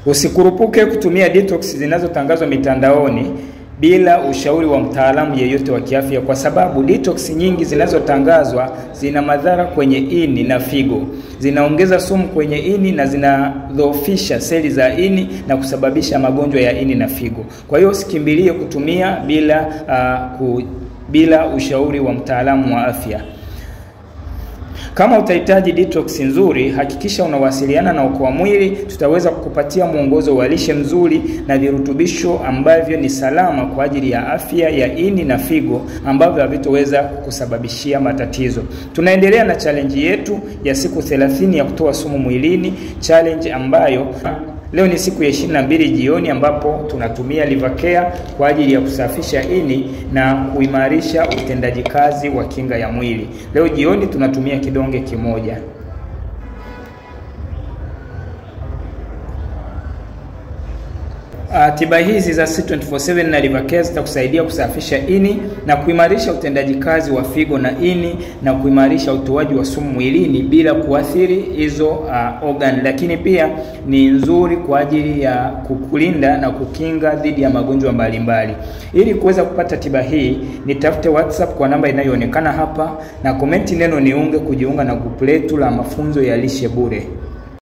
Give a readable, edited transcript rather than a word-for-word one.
Usikurupuke kutumia detox zinazotangazwa mitandaoni bila ushauri wa mtaalamu yeyote wa kiafya, kwa sababu detox nyingi zinazotangazwa zina madhara kwenye ini na figo. Zinaongeza sumu kwenye ini na zinadhoofisha seli za ini na kusababisha magonjwa ya ini na figo. Kwa hiyo usikimbilie kutumia bila ushauri wa mtaalamu wa afya. Kama utahitaji detox nzuri, hakikisha unawasiliana na Okoa Mwili. Tutaweza kukupatia mwongozo wa lishe mzuri na virutubisho ambavyo ni salama kwa ajili ya afya ya ini na figo, ambavyo havitoweza kukusababishia matatizo. Tunaendelea na challenge yetu ya siku 30 ya kutoa sumu mwilini, challenge ambayo leo ni siku ya 22 jioni, ambapo tunatumia Liver Care kwa ajili ya kusafisha ini na kuimarisha utendaji kazi wa kinga ya mwili. Leo jioni tunatumia kidonge kimoja. Tiba hizi za C24/7 na Liver Care zitakusaidia kusafisha ini na kuimarisha utendaji kazi wa figo na ini na kuimarisha utoaji wa sumu mwilini bila kuathiri hizo organ, lakini pia ni nzuri kwa ajili ya kukulinda na kukinga dhidi ya magonjwa mbalimbali. Ili kuweza kupata tiba hii, nitafute WhatsApp kwa namba inayoonekana hapa na komenti neno niunge kujiunga na grupu letu la mafunzo ya lishe bure.